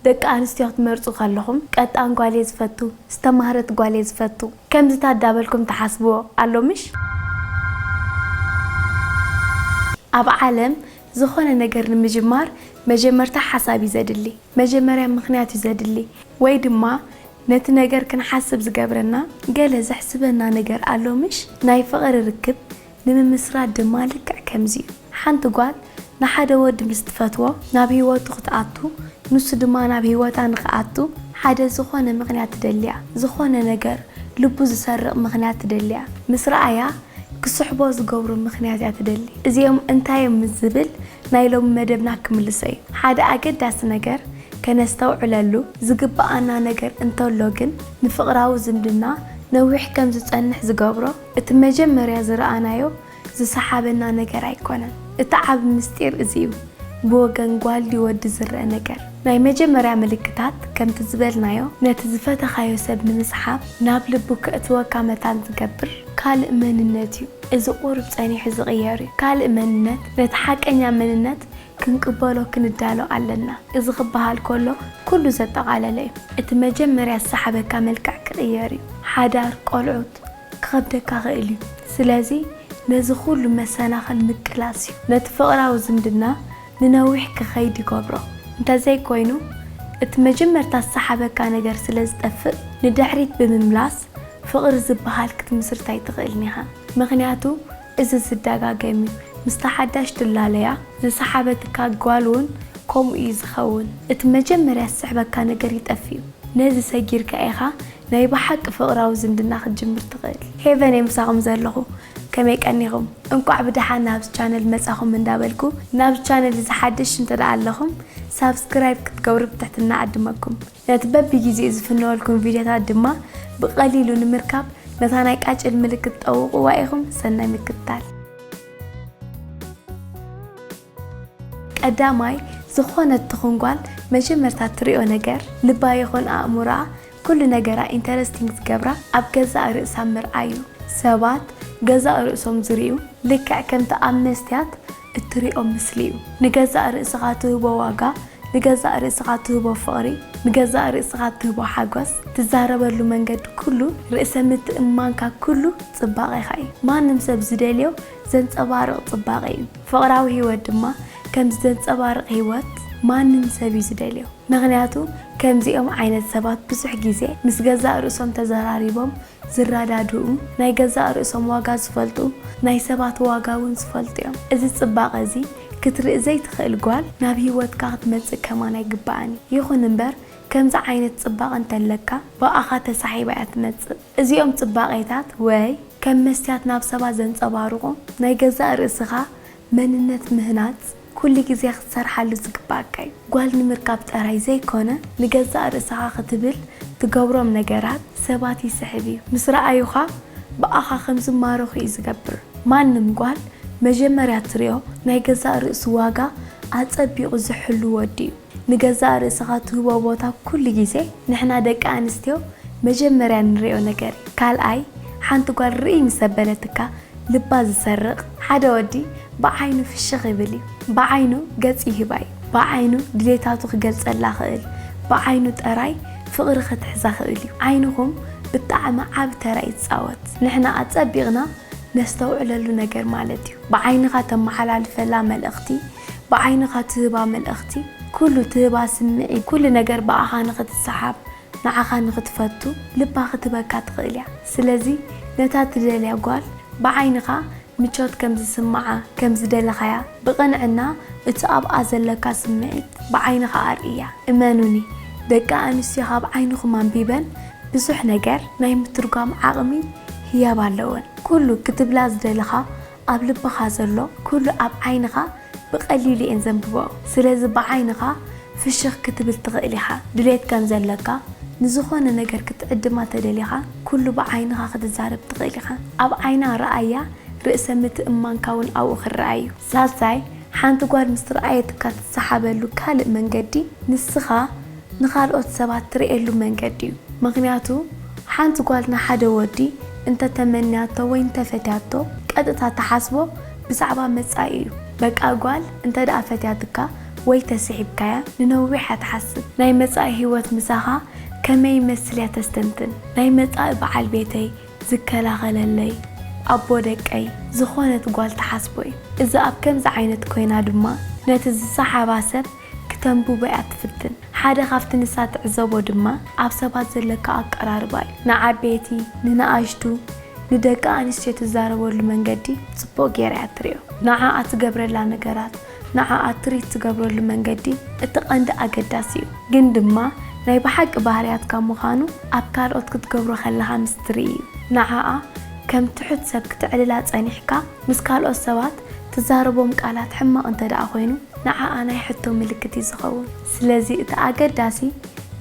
ደቂ ኣንስትዮ ክትመርጹ ከለኹም ቀጣን ጓል እየ ዝፈቱ፣ ዝተማህረት ጓል እየ ዝፈቱ ከምዚታት ዳበልኩም ትሓስብዎ ኣሎ ምሽ? ኣብ ዓለም ዝኾነ ነገር ንምጅማር መጀመርታ ሓሳብ እዩ ዘድሊ፣ መጀመርያ ምኽንያት እዩ ዘድሊ፣ ወይ ድማ ነቲ ነገር ክንሓስብ ዝገብረና ገለ ዘሕስበና ነገር ኣሎ ምሽ? ናይ ፍቕሪ ርክብ ንምምስራት ድማ ልክዕ ከምዚ እዩ። ሓንቲ ጓል ንሓደ ወዲ ምስ ትፈትዎ ናብ ህይወቱ ክትኣቱ፣ ንሱ ድማ ናብ ህይወታ ንኽኣቱ ሓደ ዝኾነ ምኽንያት ትደሊ እያ። ዝኾነ ነገር ልቡ ዝሰርቕ ምኽንያት ትደሊ እያ። ምስ ረኣያ ክስሕቦ ዝገብሩ ምኽንያት እያ ትደሊ። እዚኦም እንታይ እዮም ምስ ዝብል ናይ ሎሚ መደብና ክምልሶ እዩ። ሓደ ኣገዳሲ ነገር ከነስተውዕለሉ ዝግብኣና ነገር እንተሎ ግን ንፍቕራዊ ዝምድና ነዊሕ ከም ዝጸንሕ ዝገብሮ እቲ መጀመርያ ዝረኣናዮ ዝሰሓበና ነገር ኣይኮነን። እቲ ዓቢ ምስጢር እዚ እዩ። ብወገን ጓል ድዩ ወዲ ዝረአ ነገር? ናይ መጀመርያ ምልክታት ከምቲ ዝበልናዮ ነቲ ዝፈተኻዮ ሰብ ንምስሓብ ናብ ልቡ ከእትወካ መታን ዝገብር ካልእ መንነት እዩ። እዚ ቁሩብ ጸኒሑ ዝቕየር እዩ። ካልእ መንነት፣ ነቲ ሓቀኛ መንነት ክንቅበሎ ክንዳሎ ኣለና። እዚ ክበሃል ከሎ ኩሉ ዘጠቓለለ እዩ። እቲ መጀመርያ ዝሰሓበካ መልክዕ ክቕየር እዩ። ሓዳር፣ ቆልዑት ክኸብደካ ኽእል እዩ። ስለዚ ነዚ ኩሉ መሰናኽል ምቅላስ እዩ ነቲ ፍቕራዊ ዝምድና ንነዊሕ ክኸይድ ይገብሮ። እንተዘይኮይኑ እቲ መጀመርታ ዝሰሓበካ ነገር ስለ ዝጠፍእ ንድሕሪት ብምምላስ ፍቕሪ ዝበሃል ክትምስርት ኣይትኽእልን ኢኻ። ምኽንያቱ እዚ ዝደጋገም እዩ። ምስታ ሓዳሽ ትላለያ ዝሰሓበትካ ጓል እውን ከምኡ እዩ ዝኸውን። እቲ መጀመርያ ዝስሕበካ ነገር ይጠፍእ እዩ። ነዚ ሰጊርካ ኢኻ ናይ ብሓቂ ፍቕራዊ ዝምድና ክትጅምር ትኽእል። ሄቨን እየ ምሳኹም ዘለኹ። ከመይ ቀኒኹም? እንቋዕ ብደሓን ናብዚ ቻነል መጻኹም እንዳበልኩ፣ ናብዚ ቻነል እዚ ሓድሽ እንተ ደኣ ኣለኹም ሳብስክራይብ ክትገብሩ ብትሕትና እዕድመኩም። ነቲ በብግዜኡ ዝፍነወልኩም ቪድዮታት ድማ ብቐሊሉ ንምርካብ ነታ ናይ ቃጭል ምልክት ጠውቕዋ ኢኹም። ሰናይ ምክትታል። ቀዳማይ፣ ዝኾነት ትኹን ጓል መጀመርታ ትሪኦ ነገር፣ ልባ ይኹን ኣእምሮኣ፣ ኩሉ ነገራ ኢንተረስቲንግ ዝገብራ ኣብ ገዛእ ርእሳ ምርኣይ እዩ። ሰባት ገዛእ ርእሶም ዝርእዩ ልክዕ ከምቲ ኣብ መስትያት እትሪኦ ምስሊ እዩ። ንገዛእ ርእስኻ ትህቦ ዋጋ፣ ንገዛእ ርእስኻ ትህቦ ፍቕሪ፣ ንገዛእ ርእስኻ ትህቦ ሓጎስ፣ ትዛረበሉ መንገዲ ኩሉ፣ ርእሰ ምትእምማንካ ኩሉ ጽባቐኻ እዩ። ማንም ሰብ ዝደልዮ ዘንጸባርቕ ጽባቐ እዩ። ፍቕራዊ ህይወት ድማ ከምዚ ዘንጸባርቕ ህይወት ማንም ሰብ እዩ ዝደልዮ። ምኽንያቱ ከምዚኦም ዓይነት ሰባት ብዙሕ ግዜ ምስ ገዛእ ርእሶም ተዘራሪቦም ዝረዳድኡ፣ ናይ ገዛእ ርእሶም ዋጋ ዝፈልጡ፣ ናይ ሰባት ዋጋ እውን ዝፈልጡ እዮም። እዚ ጽባቐ እዚ ክትርኢ ዘይትኽእል ጓል ናብ ህይወትካ ክትመጽእ ከማን ኣይግብኣን እዩ። ይኹን እምበር ከምዚ ዓይነት ጽባቐ እንተለካ ብኣኻ ተሳሒባ እያ ትመጽእ። እዚኦም ጽባቐታት ወይ ከም መስትያት ናብ ሰባት ዘንጸባርቑ ናይ ገዛእ ርእስኻ መንነት ምህናጽ ኩሉ ግዜ ክትሰርሓሉ ዝግባኣካ እዩ። ጓል ንምርካብ ጥራይ ዘይኮነ ንገዛእ ርእስኻ ክትብል ትገብሮም ነገራት ሰባት ይስሕብ እዩ። ምስ ረኣዩኻ ብኣኻ ከም ዝማረኹ እዩ ዝገብር። ማንም ጓል መጀመርያ ትሪኦ ናይ ገዛእ ርእሱ ዋጋ ኣጸቢቑ ዝሕሉ ወዲ እዩ። ንገዛእ ርእስኻ ትህቦ ቦታ ኩሉ ግዜ ንሕና ደቂ ኣንስትዮ መጀመርያ ንሪኦ ነገር እዩ። ካልኣይ፣ ሓንቲ ጓል ርእይ ምስ ኣበለትካ ልባ ዝሰርቕ ሓደ ወዲ ብዓይኑ ፍሽኽ ይብል እዩ። ብዓይኑ ገጽ ይህባ እዩ። ብዓይኑ ድሌታቱ ክገልጸላ ኽእል፣ ብዓይኑ ጥራይ ፍቕሪ ክትሕዛ ኽእል እዩ። ዓይንኹም ብጣዕሚ ዓቢ ተራ ይጻወት። ንሕና ኣጸቢቕና ነስተውዕለሉ ነገር ማለት እዩ። ብዓይንኻ ተመሓላልፈላ መልእኽቲ፣ ብዓይንኻ ትህባ መልእኽቲ፣ ኩሉ ትህባ ስምዒት፣ ኩሉ ነገር ብኣኻ ንኽትሰሓብ፣ ንዓኻ ንኽትፈቱ፣ ልባ ክትህበካ ትኽእል እያ። ስለዚ ነታ ትደልያ ጓል ብዓይንኻ ምቾት ከም ዝስምዓ፣ ከም ዝደለኻያ፣ ብቕንዕና እቲ ኣብኣ ዘለካ ስምዒት ብዓይንኻ ኣርእያ። እመኑኒ፣ ደቂ ኣንስትዮ ካብ ዓይንኹም ኣንቢበን ብዙሕ ነገር ናይ ምትርጓም ዓቕሚ ህያብ ኣለወን። ኩሉ ክትብላ ዝደለኻ ኣብ ልብኻ ዘሎ ኩሉ ኣብ ዓይንኻ ብቐሊሉ እየን ዘንብበኦ። ስለዚ ብዓይንኻ ፍሽኽ ክትብል ትኽእል ኢኻ። ድሌት ከም ዘለካ ንዝኾነ ነገር ክትዕድማ ተደሊኻ ኩሉ ብዓይንኻ ክትዛረብ ትኽእል ኢኻ። ኣብ ዓይና ረኣያ ርእሰ ምትእምማንካ እውን ኣብኡ ክረኣ እዩ። ሳልሳይ፣ ሓንቲ ጓል ምስ ረኣየትካ ትሰሓበሉ ካልእ መንገዲ ንስኻ ንኻልኦት ሰባት ትርእየሉ መንገዲ እዩ። ምኽንያቱ ሓንቲ ጓል ንሓደ ወዲ እንተተመንያቶ ወይ እንተፈትያቶ ቀጥታ ትሓስቦ ብዛዕባ መጻኢ እዩ። በቃ ጓል እንተ ደኣ ፈትያትካ ወይ ተስሒብካያ ንነዊሕ እያ ትሓስብ። ናይ መጻኢ ህይወት ምሳኻ ከመይ ይመስል እያ ተስተንትን። ናይ መጻኢ በዓል ቤተይ፣ ዝከላኸለለይ፣ ኣቦ ደቀይ ዝኾነት ጓል ትሓስቦ እዩ። እዚ ኣብ ከምዚ ዓይነት ኮይና ድማ ነቲ ዝሰሓባ ሰብ ክተንብቦ እያ ትፍትን። ሓደ ካብቲ ንሳ ትዕዘቦ ድማ ኣብ ሰባት ዘለካ ኣቀራርባ እዩ። ንዓበይቲ፣ ንነኣሽቱ፣ ንደቂ ኣንስትዮ ትዛረበሉ መንገዲ ጽቡቕ ገይራ እያ ትርእዮ። ንዓኣ ትገብረላ ነገራት፣ ንዓኣ ትሪት ትገብረሉ መንገዲ እቲ ቀንዲ ኣገዳሲ እዩ። ግን ድማ ናይ ብሓቂ ባህርያትካ ምዃኑ ኣብ ካልኦት ክትገብሮ ከለኻ ምስ ትርኢ እዩ። ንዓኣ ከም ትሑት ሰብ ክትዕልላ ጸኒሕካ፣ ምስ ካልኦት ሰባት ትዛረቦም ቃላት ሕማቕ እንተ ደኣ ኮይኑ፣ ንዓኣ ናይ ሕቶ ምልክት እዩ ዝኸውን። ስለዚ እቲ ኣገዳሲ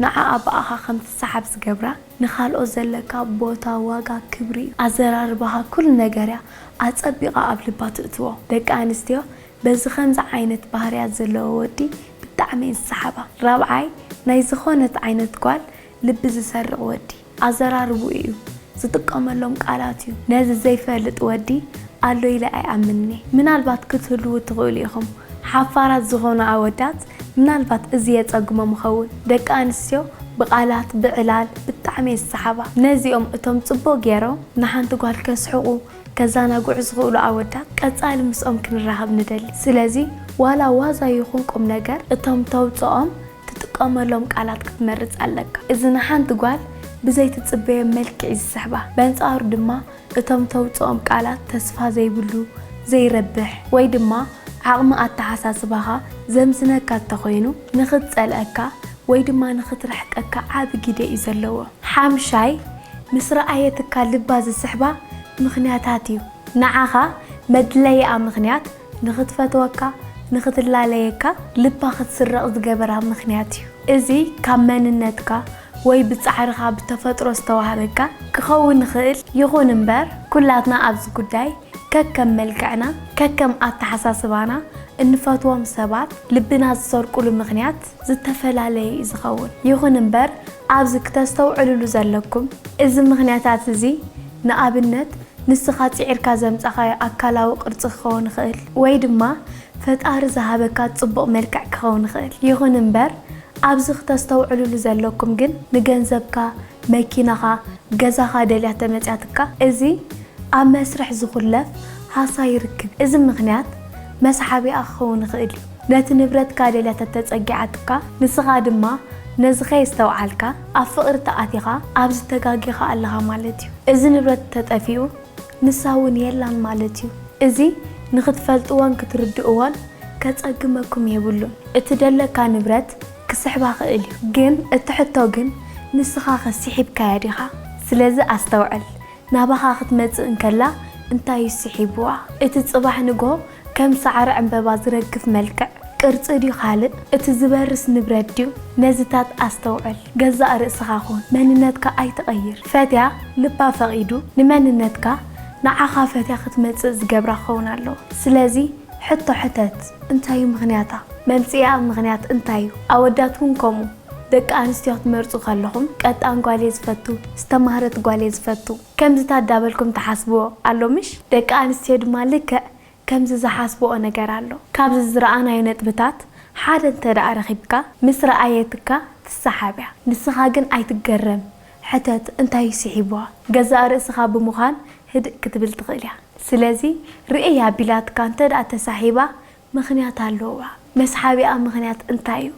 ንዓኣ ብኣኻ ከም ትሰሓብ ዝገብራ፣ ንኻልኦት ዘለካ ቦታ፣ ዋጋ፣ ክብሪ እዩ። ኣዘራርባኻ ኩሉ ነገር እያ ኣጸቢቓ ኣብ ልባ ትእትዎ። ደቂ ኣንስትዮ በዚ ከምዚ ዓይነት ባህርያት ዘለዎ ወዲ ብጣዕሚ እየን ዝሰሓባ። ራብዓይ፣ ናይ ዝኾነት ዓይነት ጓል ልቢ ዝሰርቕ ወዲ ኣዘራርብኡ እዩ፣ ዝጥቀመሎም ቃላት እዩ። ነዚ ዘይፈልጥ ወዲ ኣሎ ኢለ ኣይኣምንን እየ። ምናልባት ክትህልዉ ትኽእሉ ኢኹም። ሓፋራት ዝኾኑ ኣወዳት ምናልባት እዚ የጸግሞም ይኸውን። ደቂ ኣንስትዮ ብቓላት፣ ብዕላል ብጣዕሚ እየን ዝሰሓባ። ነዚኦም እቶም ጽቡቕ ገይሮም ንሓንቲ ጓል ከስሕቑ፣ ከዘናግዑ ዝኽእሉ ኣወዳት ቀጻሊ ምስኦም ክንራኸብ ንደሊ። ስለዚ ዋላ ዋዛ ይኹን ቁም ነገር እቶም ተውጽኦም ትጥቀመሎም ቃላት ክትመርጽ ኣለካ። እዚ ንሓንቲ ጓል ብዘይትጽበዮ መልክዕ እዩ ዝስሕባ። በንጻሩ ድማ እቶም ተውጽኦም ቃላት ተስፋ ዘይብሉ፣ ዘይረብሕ ወይ ድማ ዓቕሚ ኣተሓሳስባኻ ዘምዝነካ እንተኾይኑ ንኽትጸልኣካ ወይ ድማ ንኽትርሕቀካ ዓቢ ግደ እዩ ዘለዎ። ሓምሻይ፣ ምስ ረኣየትካ ልባ ዝስሕባ ምኽንያታት እዩ። ንዓኻ መድለይኣ ምኽንያት ንኽትፈትወካ፣ ንኽትላለየካ ልባ ክትስረቕ ዝገበራ ምኽንያት እዩ። እዚ ካብ መንነትካ ወይ ብጻዕርኻ ብተፈጥሮ ዝተዋህበካ ክኸውን ይኽእል። ይኹን እምበር ኩላትና ኣብዚ ጉዳይ ከከም መልክዕና፣ ከከም ኣተሓሳስባና እንፈትዎም ሰባት ልብና ዝሰርቁሉ ምኽንያት ዝተፈላለየ እዩ ዝኸውን። ይኹን እምበር ኣብዚ ክተስተውዕልሉ ዘለኩም እዚ ምኽንያታት እዚ ንኣብነት ንስኻ ጽዒርካ ዘምጻኻዮ ኣካላዊ ቅርጺ ክኸውን ይኽእል ወይ ድማ ፈጣሪ ዝሃበካ ጽቡቕ መልክዕ ክኸውን ይኽእል። ይኹን እምበር ኣብዚ ክተስተውዕልሉ ዘለኩም ግን ንገንዘብካ፣ መኪናኻ፣ ገዛኻ ደልያ ተመጽያትካ እዚ ኣብ መስርሕ ዝኹለፍ ሃሳይ ርክብ እዚ ምኽንያት መስሓቢኣ ክኸውን ይኽእል እዩ። ነቲ ንብረትካ ደልያ ተተጸጊዓትካ ንስኻ ድማ ነዚ ከየስተውዓልካ ኣብ ፍቕሪ ተኣቲኻ ኣብዚ ተጋጊኻ ኣለኻ ማለት እዩ። እዚ ንብረት ተጠፊኡ ንሳ እውን የላን ማለት እዩ። እዚ ንኽትፈልጥዎን ክትርድእዎን ከጸግመኩም የብሉን። እቲ ደለካ ንብረት ክስሕባ ክእል እዩ። ግን እቲ ሕቶ ግን ንስኻ ከ ስሒብካያ ዲኻ? ስለዚ ኣስተውዕል። ናባኻ ክትመጽእ እንከላ እንታይ እዩ ስሒብዋ? እቲ ጽባሕ ንግሆ ከም ሳዕሪ ዕምበባ ዝረግፍ መልክዕ፣ ቅርጺ ድዩ ካልእ? እቲ ዝበርስ ንብረት ድዩ? ነዚታት ኣስተውዕል። ገዛእ ርእስኻ ኩን። መንነትካ ኣይትቐይር። ፈትያ ልባ ፈቒዱ ንመንነትካ ንዓኻ ፈትያ ክትመጽእ ዝገብራ ክኸውን ኣለዎ። ስለዚ ሕቶ ሕተት። እንታይ እዩ ምኽንያታ? መምጽኢኣ ምኽንያት እንታይ እዩ? ኣወዳት እውን ከምኡ። ደቂ ኣንስትዮ ክትመርጹ ከለኹም ቀጣን ጓል እየ ዝፈቱ፣ ዝተማህረት ጓል እየ ዝፈቱ ከምዚታት ዳበልኩም ትሓስብዎ ኣሎ ምሽ? ደቂ ኣንስትዮ ድማ ልክዕ ከምዚ ዝሓስብኦ ነገር ኣሎ። ካብዚ ዝረኣናዮ ነጥብታት ሓደ እንተ ደኣ ረኺብካ፣ ምስ ረኣየትካ ትሰሓብ እያ። ንስኻ ግን ኣይትገረም። ሕተት እንታይ እዩ ስሒብዋ? ገዛእ ርእስኻ ብምዃን ህድእ ክትብል ትኽእል እያ። ስለዚ ርእየይ ኣቢላትካ እንተ ደኣ ተሳሒባ ምኽንያት ኣለዋ። መስሓቢኣ ምኽንያት እንታይ እዩ?